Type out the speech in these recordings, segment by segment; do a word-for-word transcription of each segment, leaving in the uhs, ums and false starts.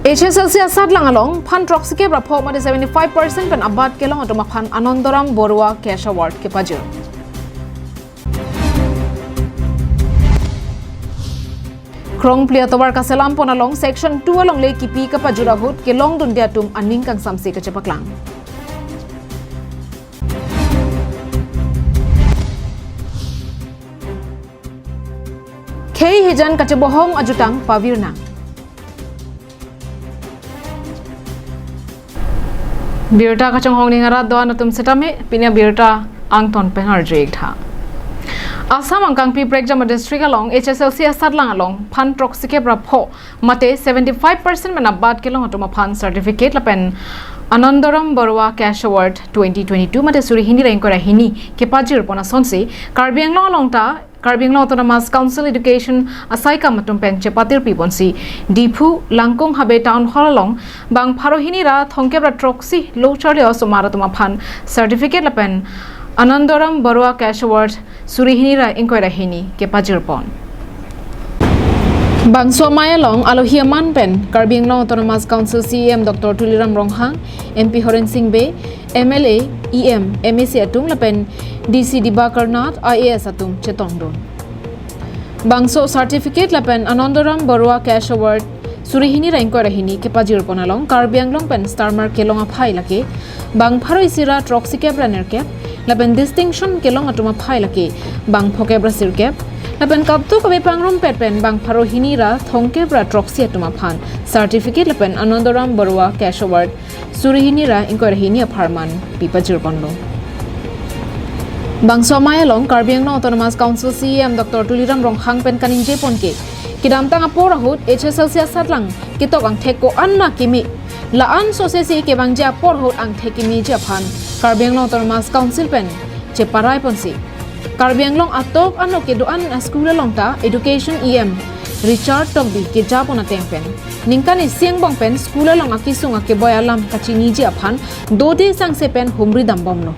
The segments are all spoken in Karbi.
H S L C asatlang along phan throksi kep ra pho mate seventy five percent pen abat kelong atum aphan Anandoram Baruah Cash Award kepajir. Krongpli atovar kaselam pon along Section two alongle kipi kapajir ahut kelongdunde atum aning kangsamse kachepaklang. Khei hijan kachebohong ajutang pavirnang. Birta kachonghong ning arat do-an atum setame, pini abirta angton pen arju-ik tha. Assam angkangpi Prekjam district along H S L C asatlang along phan throksi kep ra pho mate seventy five percent pen abat kelong atum aphan certificate lapen Anandoram Baruah Cash Award twenty twenty-two mate suri hini ra ingkoi ra hini kepajir pon asonsi Karbi Anglong along ta Karbi Anglong Autonomous Council Education asaikam atum pen chepatirpi ponsi Diphu Langkung Habe Town Hall along bang pharo hini ra thomkep ra throksi lo charli osomar atum aphan certificate lapen Anandoram Baruah Cash Award suri hini ra ingkoi ra hini kepajir pon. Bangso amei along alohi aman pen Karbi Anglong Autonomous Council C E M Doctor Tuliram Ronghang, M P Horen Sing Bey, M L A, E M, M A C atum lapen D C Dibakar Nath, I A S atum chetongdun. Bangso certificate lapen Anandoram Baruah Cash Award suri hini ra ingkoi ra hini kepajir pon along Karbi Anglong pen star mark kelong aphai lake bang pharo isi ra throksi kep ra nerkep lapen distinction kelong atum aphai lake bang phokep ra sirkep lapen kadokave pangrumpet pen bang pharo hini ra thomkep ra throksi atum aphan certificate lapen Anandoram Baruah Cash Award suri hini ra ingkoi ra hini apharman pipajir ponlo. Bangso amei along Karbi Anglong Autonomous Council C E M Doctor Tuliram Ronghang pen kaningje pon ke, kedamtang apor ahut H S L C asatlang ketok angthek ko-an ma keme, la-an sose si kevangji apor ahut angthek kemeji aphan Karbi Anglong Autonomous Council pen cheparai ponsi Karbi Anglong atok ano kedo-an a-school along ta Education E M Richard Tokbi keja pon ateng pen ningkan isi angbong pen school along akesung akeboi alam kachiniji aphan dode sangse pen humri dambomlo.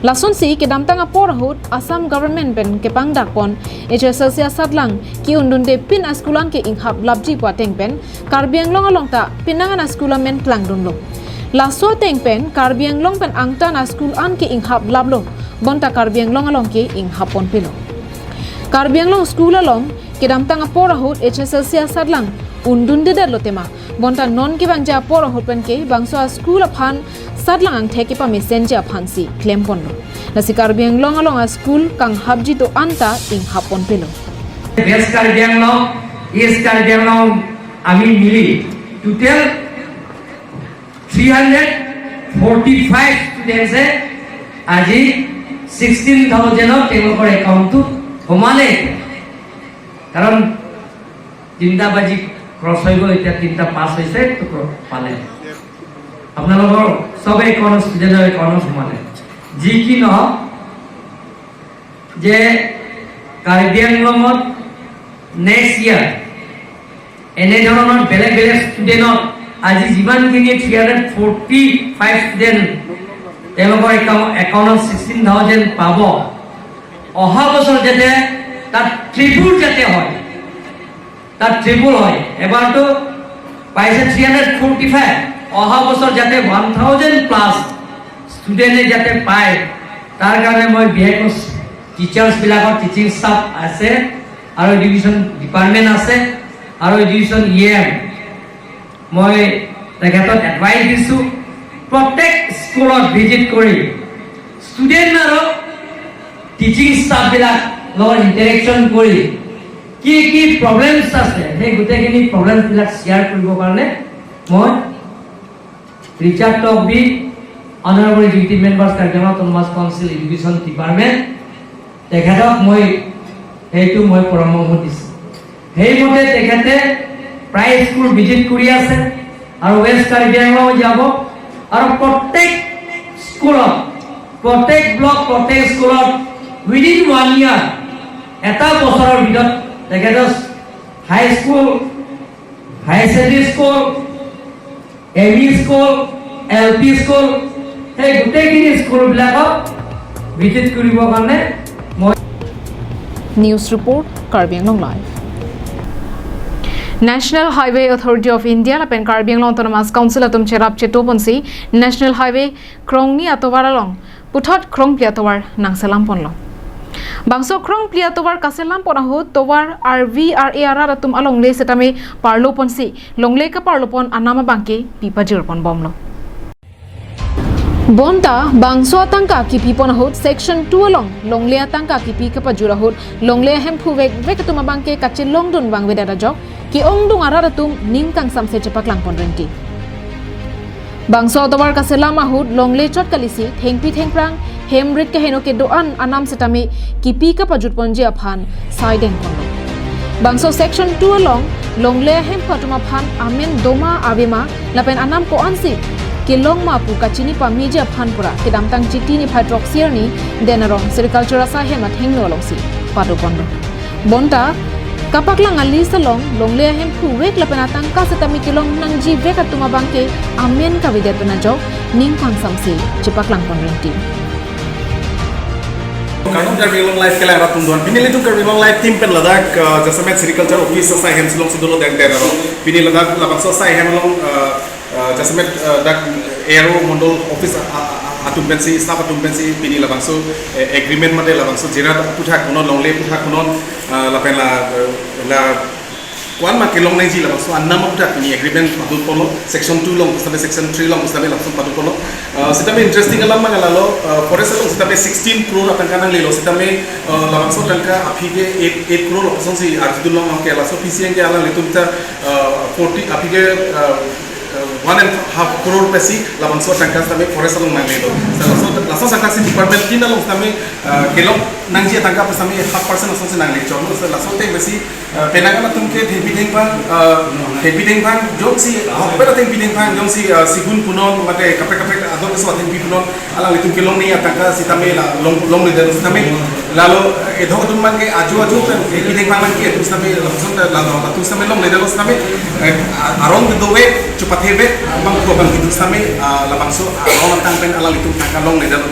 Lasonsi kedamtang apor ahut Assam government pen kepangdak pon H S L C asatlang ke-undunde pin a-school an ke inghap lapji pu ateng pen Karbi Anglong along ta pinangan a-school amen klangdunlo. Laso ateng pen Karbi Anglong pen angtan a-school an ke inghap laplo, bonta Karbi Anglong along ke inghap ponpelo. Karbi Anglong school along kedamtang apor ahut H S L C asatlang undundedetlo tema, bonta non kevangji apor ahut pen ke bangso a-school aphan satlang angthek kepamesenji aphansi klem ponlo. Lasi Karbi Anglong along a-school kanghapji do-an ta inghap ponpelo. West Karbi Anglong, East Karbi Anglong, আমি মিলি টোটেল three hundred forty five ষ্টুডেণ্টছে আজি ছিক্সটিন থাউজেণ্ডত তেওঁলোকৰ একাউণ্টটো সোমালে। কাৰণ তিনিটা বাজি ক্ৰছ হৈ গ'ল, এতিয়া তিনিটা পাছ হৈছে, তো ক্ৰ-, পালে। আপোনালোকৰ চবে একাউণ্ট, ষ্টুডেণ্টৰ একাউণ্টত সোমালে। যি কি নহওক, যে কাৰ্বি আংলঙত নেক্সট ইয়াৰ এনেধৰণৰ বেলেগ বেলেগ ষ্টুডেণ্টত আজি যিমানখিনি three hundred forty five student তেওঁলোকৰ একাউ-, একাউণ্টত ছিক্সটিন থাউজেণ্ড পাব, অহা বছৰ যাতে তাত ট্ৰিপুল যাতে হয়, তাত ট্ৰিপুল হয়। এবাৰতো পাইছে থ্ৰী হাণ্ড্ৰেড ফৰ্টি ফাইভ, অহা বছৰ যাতে ওৱান থাউজেণ্ড প্লাছ ষ্টুডেণ্টে যাতে পায়, তাৰ কাৰণে মই বিশেষকৈ টিচাৰ্ছবিলাকৰ, টিচিং ষ্টাফ আছে আৰু এডুকেশ্যন ডিপাৰ্টমেণ্ট আছে আৰু এডুকেশ্যন ই এম, মই তেখেতক এডভাইচ দিছোঁ, প্ৰত্যেক স্কুলত ভিজিট কৰি ষ্টুডেণ্ট আৰু টিচিং ষ্টাফবিলাক লগত ইণ্টাৰেকশ্যন কৰি কি কি প্ৰব্লেমছ আছে, সেই গোটেইখিনি প্ৰব্লেমছবিলাক শ্বেয়াৰ কৰিবৰ কাৰণে মই Richard Tokbi, honourable executive member, Karbi Anglong autonomous council education department, তেখেতক মই সেইটো মই পৰামৰ্শ দিছোঁ। সেইমতে তেখেতে প্ৰায় স্কুল ভিজিট কৰি আছে আৰু ৱেষ্ট কাৰ্বি আংলং যাব আৰু প্ৰত্যেক স্কুলত, প্ৰত্যেক ব্লক, প্ৰত্যেক স্কুলত উইদিন ওৱান ইয়াৰ, এটা বছৰৰ ভিতৰত তেখেতৰ high school, high secondary school, M E school, L P school, সেই গোটেইখিনি স্কুলবিলাকক ভিজিট কৰিবৰ কাৰণে মই News report, Karbi Anglong Live. National Highway Authority of India lapen Karbi Anglong Autonomous Council atum cherap cheto ponsi National Highway krongni atovar along puthot krongphli atovar nangselam ponlo. Bangso krongphli atovar kaselam pon ahut tovar R V R A arat atum alongle setame parlo ponsi longle kaparlo pon anam abangke pipajir pon bomlo. Bonta bangso atangka kipi pon ahut Section two along longle atangka kipi kapajur ahut longle ahemphu vekvek atum abangke kachelongdun vangvedet ajok ke-ongdung arat atum ning kangsamse chepaklang pon renti. Bangso atovar kaselam ahut longle chot kalisi thengpi thengphrang hemrit keheno kedo-an anam setame kipi kapajut ponji aphan saideng ponlo. Bangso Section two along longle ahemphu atum aphan amen doma avema lapen anam ko-ansi kelong ma pu kachini pameji aphan pura kedamtang Chiti niphai throksi arni Den Arong Sericulture asai hem athengno alongsi pado ponlo. Bonta kapaklang a-list along longle ahemphu vek lapen atangka setame kelong nangji vek atum abangke amen kavedet pen ajok ning kangsamse chepaklang pon renti. Karbi Anglong Live kelang rat atum doan. Pini ilitum Karbi Anglong Live team pen ladak, uh, jasemet Sericulture Office asai hem silong sudulo deng ter aro. Pini ladak labangso asai hem along, uh, uh, jasemet, uh, dak A R O Mondol Office a, a, a, atum pensi, staff atum pensi, pini labangso, eh, agreement mate labangso jirat aputhak konon, longle aputhak konon, uh, lapen la, uh, la ko-an ma kelong nangji labangso anam aputhak pini agreement padun ponlo, Section two along, setame Section three along, setame labangso padun ponlo. Uh, setame interesting alam ma lalo, uh, forest along setame sixteen crore atangka nanglelo, setame, uh, labangso atangka aphi ke eight, eight crore lapuson si arjudun long ke laso P C N ke alanglitum ta, uh, forty aphi ke, uh, uh, one and half crore pensi labangso atangka setame forest along nanglelo. Laso, laso atangka si department tin along setame, uh, kelong nangji atangka setame half percent asonsi nangle chorlo. Laso ateng pensi, uh, penang atum ke thengpi thengphrang, uh, thengpi thengphrang jongsi ahokpet thengpi thengphrang jongsi, uh, sigun punon mate kaprek kaprek adok keso thengpi punon alanglitum kelong nangji atangka setame la long, longledetlo setame lalo, eh, edhok atum man ke aju aju pen thengpi thengphrang man ke atum setame lapuson lalo atum setame longledetlo setame, eh, a-, arong dove chupathe ve bang ko bang atum setame, ah, labangso arong atang pen alanglitum tangka longledetlo.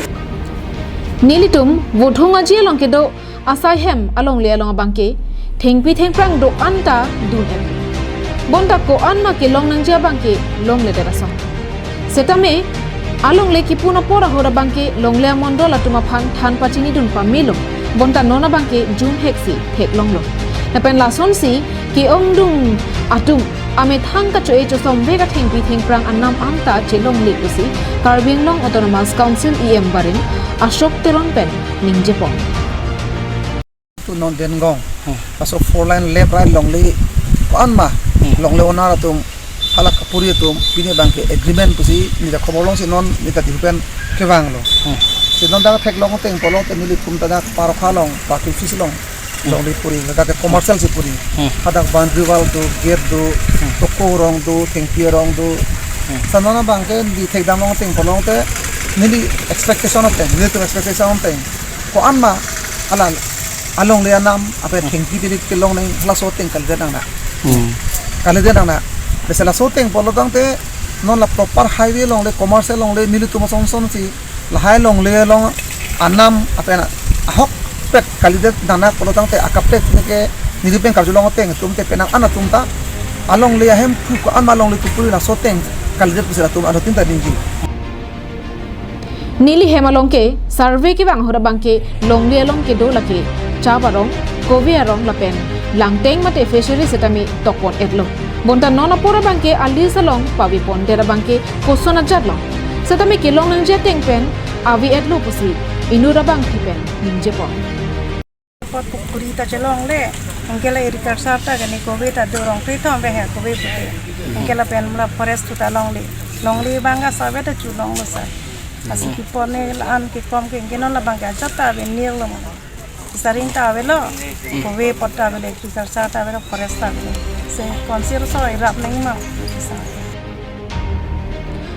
Nelitum Vothung Aji along kedo asai hem alongle along abangke thengpi thengphrang do-an ta dun-et. Bonta ko-an ma kelong nangji abangke longledet asai. Setame alongle kipun apor ahut abangke longle amondol atum aphan than pachinidun pamelo. Bonta non abangke jun heksi theklonglo. Lapen lasonsi ke-ongdung atum amethang kacho-e chosom vek athengpi thengphrang anam anta chelongle pusi Karbi Anglong Autonomous Council E M Barim Ashok Teron pen ningje pon. Tu non Dengong. Hmm. Laso four lane left right longle ko-an ma. Hmm. Longle owner atum hala kapuri atum pini abangke agreement pusi neta khobor longsi non neta dihupen kevanglo. Hmm. Si non dak theklong ateng pulote nelitum ta dak Parokha along, party office along. Hmm. Longle puri, dak commercial si puri. Hmm. Hadak boundary wall do, gate do, Hmm. toko arong do, thengpi arong do. Hmm. Sa non abangke neli thekdam long ateng pulote neli expectation ateng, nelitum expectation ateng. Ko-an ma hala alongle anam ape Hmm. thengpi pirit kelong nang laso ateng kalidet nang na. Hmm. Kalidet nang na. Bese laso ateng pulo tangte non la proper highway longle, commercial longle, nelitum ason son si lahai longle along anam ape na ahokpet kalidet nang na pulo tangte akaprek neke nelipen karjulong ateng atum te penang an atum ta alongle ahemphu ko-an ma longle kupuri laso ateng kalidet pusi latum anuttin ta ningje. Neli hem along ke survey kevang ahut abangke longle along kedo lake chap arong, kove arong lapen langteng mate fishery setame tokpon-etlo. Bonta non apor abangke a-list along pavepondet abangke koson ajat long. Setame kelong nangji ateng pen ave-etlo pusi inut abangpi pen ningje pon. Pot pukuri ta chelongle, anke la agriculture ta kani kove ta do rong kri thom ve he kove pute. Anke lapen la forest ta longle. Longle abang asap ta chulonglo sa. Lasi kipon ne la-an kikom ke anke non labangke ajat ta ave nirlo. Saring ta avelo, kove pot ta avelo, agriculture ta avelo, forest ta avelo. Se council so irap nangma.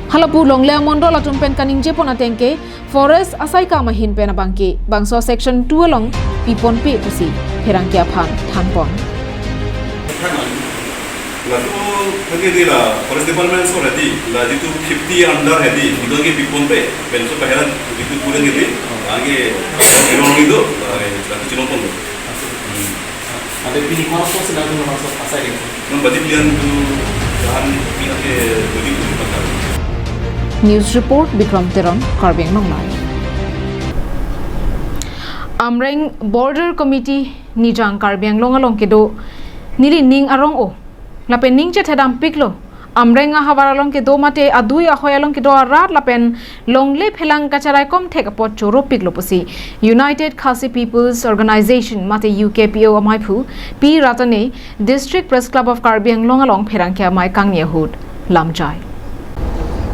Hala pu longle amondol atum pen kaningje pon ateng ke, forest asai kam ahin pen abangke bangso section two along piponpe pusi pherangke aphan thanpon. Laso thake di la forest department so ready, la jitu fifty under ready, ido ke piponpe, penso pahera jitu pura ke di, anke belong ido, la, la chilong pon do. Hmm. Ada pini konsol sedang tu masuk pasai deh. Nang badi pilihan tu bahan pilihan ke bagi tu pasal. News report, Bikram Teron, Karbi Anglong Live. Amreng Border Committee nijang Karbi Anglong along kedo neli ning arong-o lapen ning chethedam piklo. Amreng ahavar along kedo mate adui ahoi along kedo arat lapen longle phelang kacharaikom thek apot choro piklo pusi United Khasi People's Organization mate U K P O amaiphu P Ratane District Press Club of Karbi Anglong along pherangke amei kangni ahut lamjai.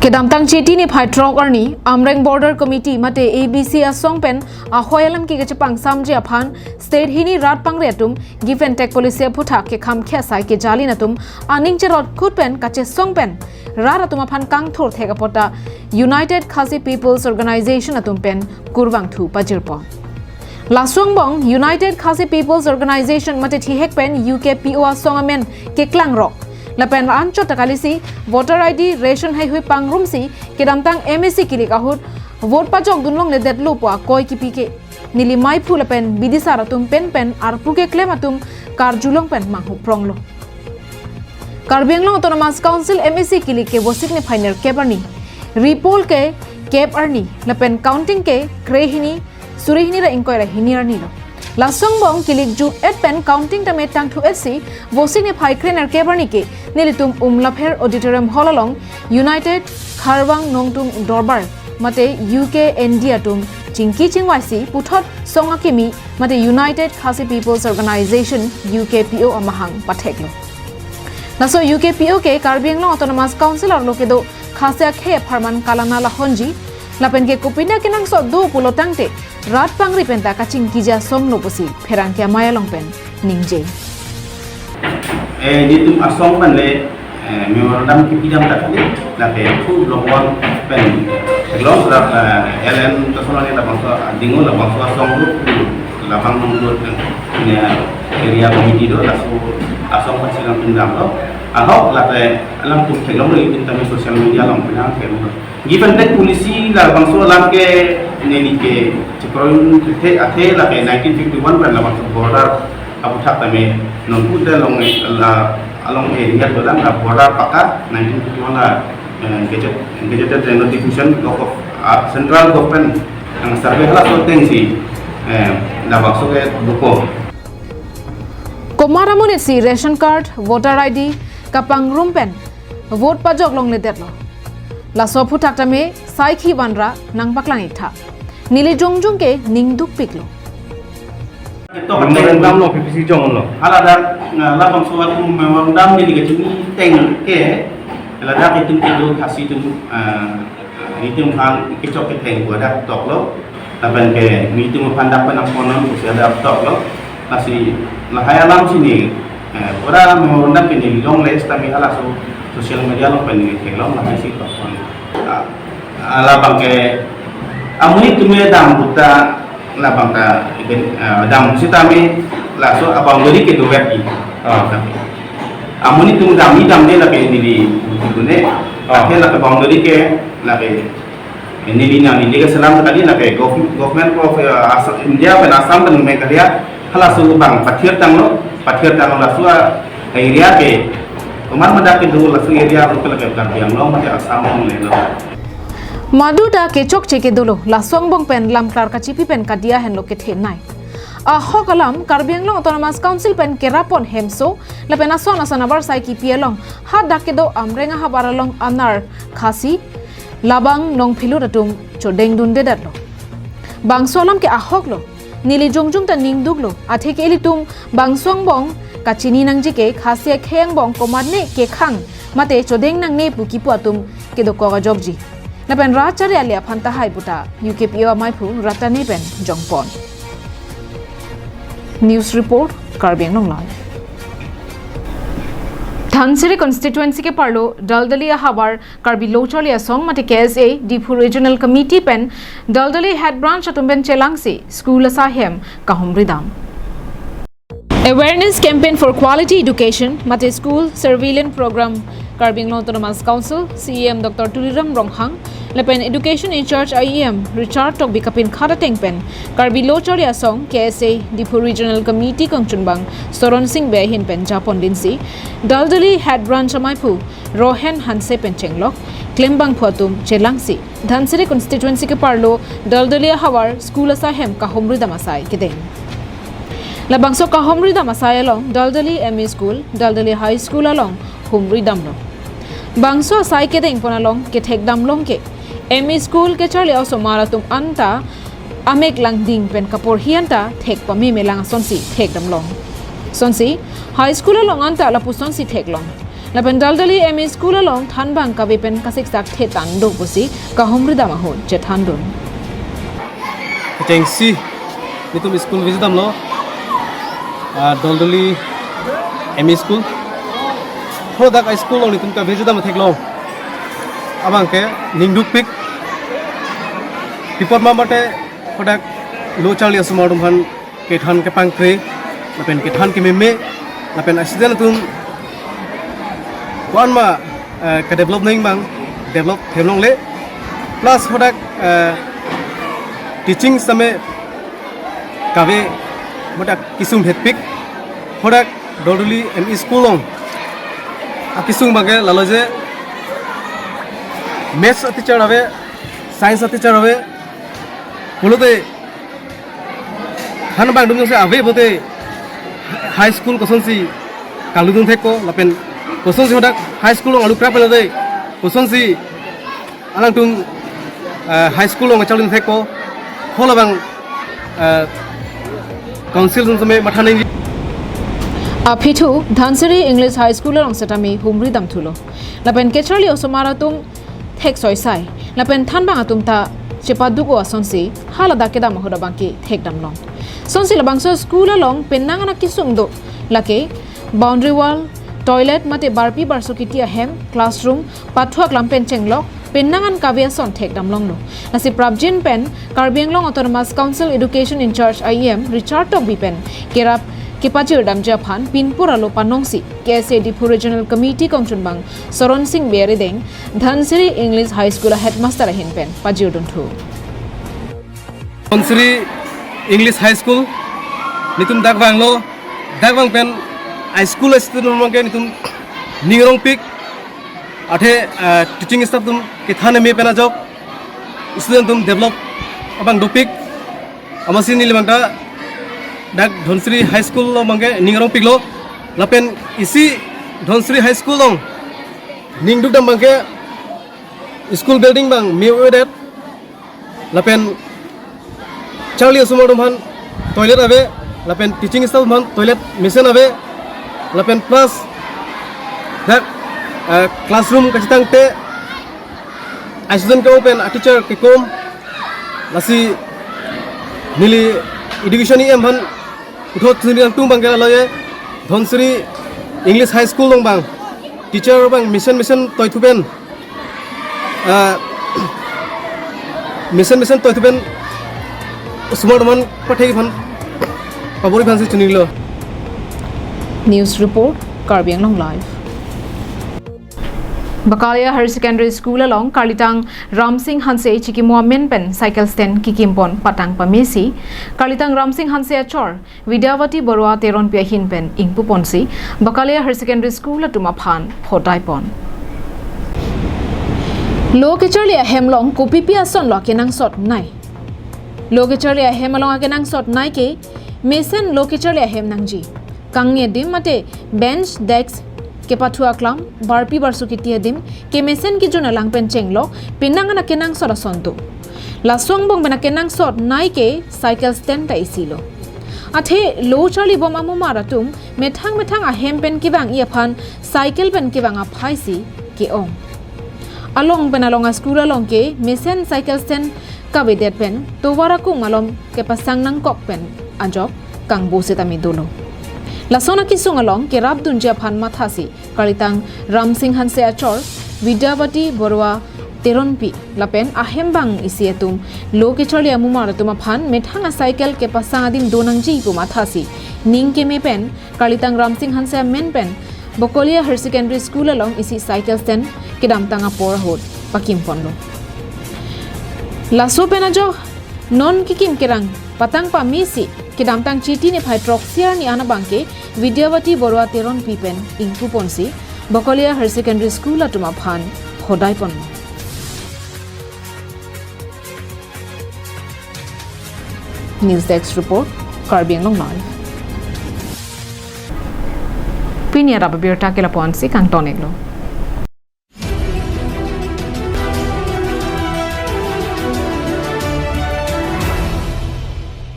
Kedamtang Chiti niphai throk arni Amreng Border Committee mate A B C asong pen ahoi alam ke kachepangsamji aphan state hini rat pangre atum give and take policy aphuthak kekham khesai kejalin atum aning cherotkut pen kachesong pen rat atum aphan kangthur thek apot ta United Khasi People's Organization atum pen kurvangthu pajirpo. Laso angbong United Khasi People's Organization mate thihek pen U K P O asong amen keklang rok. Lapen anchot ta kalisi voter I D ration heihui pangrumsi kedamtang M A C kilik ahut vote pajok dun longledetlo pu akoi kipi ke neli meiphu lapen bidisar atum pen pen arpu keklem atum karjulong pen manghupronglo. Karbi Anglong Autonomous Council M A C kilik ke Vosik niphai nerkep arni, repoll ke kep arni, lapen counting ke kre hini, suri hini ra ingkoi ra hini arni lo. Laso angbong kilik ju et pen counting tame tangthu et si Vosik niphai kre nerkep arni ke nelitum Umlapher Auditorium Hall along United Kharwang Nongtum Dorbar mate U K N D atum chingki chingvaisi puthot song akimi mate United Khasi People's Organization U K P O amahang patheklo. Laso U K P O ke Karbi Anglong Autonomous Council arlo kedo Khasi akhei apharman kalana lahonji lapen ke kopine kenangsot do pulo tangte rat pangri penta kachingkiji asong lo pusi pherangke amei along pen ningje. Eh, nelitum asong pen le, eh, memorandum kipidam ta kali, lake thu longwon pen, long rap, eh, L N Tasonali labangso, Dingo labangso asong lo, labang nong lo, ne area committee do, laso asong pen silang tundam lo. Ahok lake alam tum theklong lo, itum tame social media along pinang theklong lo. Give and take policy labangso alam ke neli ke chekroin the athe lake nineteen fifty-one pen labangso border aphuthak tame nonpute along la along area dolang la border pakka nineteen fifty-one la, eh, gazette, gazetted notification of, of, uh, central government ang survey hala so thing si, eh, labangso ke buko. Komat amonit si ration card, voter I D kapangrum pen vote pajok longledetlo. Laso aphuthak tame saikhi vanra nangpaklang iktha. Neli jongjong ke ning dukpiklo. Tok memorandum lo P P C jong lo. Hala dak, na, labangso atum memorandum neli kachini teng ke, hala dak itum kedo Khasi atum, ah, itum aphan kechok ketheng ko dak tok lo. Lapen ke nelitum aphan dak pen nangponon pusi dak tok lo. Lasi lahai alam si neli, eh, pura memorandum ke neli longle sitame halaso social media along pen neli theklong lahai si tok pon. Ah, ah, labang ke amonit atum dam puta labang ta iben, ah, dam sitame laso aboundary ke dovek i. Ah. Amonit atum damji damde lake neli bune. Ah. Lake lake boundary ke lake neli nang neli ke selam tadi lake gov-, government of, uh, Assam, India pen Assam pen Meghalaya halaso bang pathir tanglo, pathir tanglo laso area ke komat madak kedo laso area lo ke lake Karbi Anglong mate Assam along le lo. Madu ta kechokche kedolo, laso angbong pen lamklar kachipi pen kadia henlo kethenei. Ahok alam Karbi Anglong Autonomous Council pen kerapon hemso lapen ason ason abar sai kipi along hadak kedo Amreng ahavar along anar Khasi labang nongphilut atum chodeng dundedatlo. Bangso alam ke ahok lo, neli jongjong ta ning duklo, athe ke ilitum bangso angbong kachini nangji ke Khasi akhei angbong komatne kekhang mate chodeng nangne pu kipu atum kedokok ajokji. Lapen rat chari ale aphan tahai puta U K P O amaiphu Ratane pen jongpon. News report, Karbi Anglong Live. Dhansiri constituency ke parlo Daldali ahavar Karbi Lo Charli Asong mate K S A Diphu Regional Committee pen Daldali Head Branch atum pen chelangsi school asai hem kahumridam. Awareness campaign for quality education mate school surveillance program Karbi Anglong Autonomous Council C E M Doctor Tuliram Ronghang lapen Education in Charge I E M Richard Tokbi kapinkhat ateng pen Karbi Lo Charli Asong K S A Diphu Regional Committee kangchunbang Soron Sing Bey ahin pen japon dinsi Daldali Head Branch amaiphu Rohen Hanse pen chenglok klembangphu atum chelangsi Dhansiri constituency keparlo Daldali ahavar school asai ahem kahumri dam asai kedeng. Labangso kahumri dam asai along Daldali M E School, Daldali High School along humri damlo. Bangso asai kedeng pon along kethek damlong ke M E School kecharli osomar atum anta amek langding pen kaporhi anta thek pame melang asonsi thek damlong. Sonsi High School along anta lapusonsi theklong. Lapen Daldali M E School along thanbang kave pen kasiksak thetan do pusi kahumri dam ahut chethandun. Kechengsi netum school visit damlo, ah, Daldali M E School. Hadak a school along netum ka visit dam theklong. Abang ke ningdukpik. Pi apot ma mate hadak lo charli osomar atum aphan kethan kepangkre, lapen kethan kememe, lapen a-student atum ko-an ma, eh, ke-develop nangji abang, develop hem longle, plus hadak, eh, teaching same kave hadak kesung hetpik, hadak Daldali M E School along akesung abang ke lalo je maths a-teacher ave, science a-teacher ave, pulote thanbang dum jongsi ave pulote High School kosonsi kaludun thekpo lapen kosonsi hadak High School along alu krap pulote kosonsi alangtum, eh, High School along kacharlidun thekpo, halabang, eh, Council atum same matha nangji. Aphi thu Dhansiri English High School along setame humri damthulo. Lapen kecharli osomar atum thek soisai. Lapen thanbang atum ta chepaduk-o asonsi haladak kedam ahut abang ke thek damlong. Sonsi labangso school along penang an akesung do. Lake boundary wall, toilet mate barpi barso kiti ahem, classroom, pathu aklam pen chenglok, penang an kave ason thek damlonglo. Lasi prapjin pen Karbi Anglong Autonomous Council Education in Charge I E M Richard Tokbi pen kerap kepajir damji aphan pinpur alo panongsi K S A Diphu Regional Committee kangchunbang Soron Sing Bey arideng Dhansiri English High School a-headmaster ahin pen pajirdunthu. Dhansiri English High School netum dak vanglo, dak vang pen high school a-student abang ke netum ning arongpik, athe, ah, teaching staff atum kethan keme pen ajok student atum develop abang dopik, amatsi neli abang ta dak Dhansiri High School along abang ke ning arongpiklo, lapen isi Dhansiri High School along ningduk dam abang ke school building abang me-o-edet, lapen charli osomar atum aphan toilet ave, lapen teaching staff atum aphan toilet mesen ave, lapen plus dak, eh, classroom kachetangte a-student ke-ong pen a-teacher kekom, lasi neli education E M aphan puthot chini nangtum abang ke lalo je Dhansiri English High School along abang teacher abang mesen mesen toithu pen, ah, mesen mesen toithu pen osomar atum aphan pathekji aphan pabor-i aphansi chinilo. News report, Karbi Anglong Live. Bakalia Higher Secondary School along Karlitang Ramsing Hanse chikimo amen pen cycle stand kekim pon patang pamesi Karlitang Ramsing Hanse achor Vidyavati Baruah Teronpi ahin pen ingpu ponsi Bakalia Higher Secondary School atum aphan photai pon. Lo kecharli ahem along kopipi ason lo kenangsot nai. Lo kecharli ahem along akenangsot nai ke mesen lo kecharli ahem nangji. Kangni adim mate bench, desk kepathu aklam, barpi barso kiti adim kemesen kejun alang pen chenglok penang an akenangsot ason do. Laso angbong pen akenangsot nai ke cycle stand ta isi lo. Athe lo charli bom amomar atum methang methang ahem pen kevang-i aphan cycle pen kevang aphai si ke-ong. Along pen along a-school along ke mesen cycle stand kavedet pen tovar akung malom kepasang nangkok pen ajok kangbo setame dolo. Lason akesung along kerapdunji aphan mathasi Karlitang Ramsing Hanse achor Vidyavati Baruah Teronpi lapen ahembang isi atum lo kecharli amumar atum aphan methang a cycle kepasang adin do nangji pu mathasi ning keme pen Karlitang Ramsing Hanse amen pen Bokolia Higher Secondary School along isi cycle stand kedamtang apor ahut pakimponlo. Laso pen ajok non kekim kerang patang pamisi kedamtang Chiti niphai throksi arni an abangke Vidyavati Borua Teronpi pen ingpuponsi Bokolia Higher Secondary School atum aphan hodaiponlo. News Desk Report, Karbi Anglong Live. Pini arap abirta ke lapu-ansi kangton-iklo.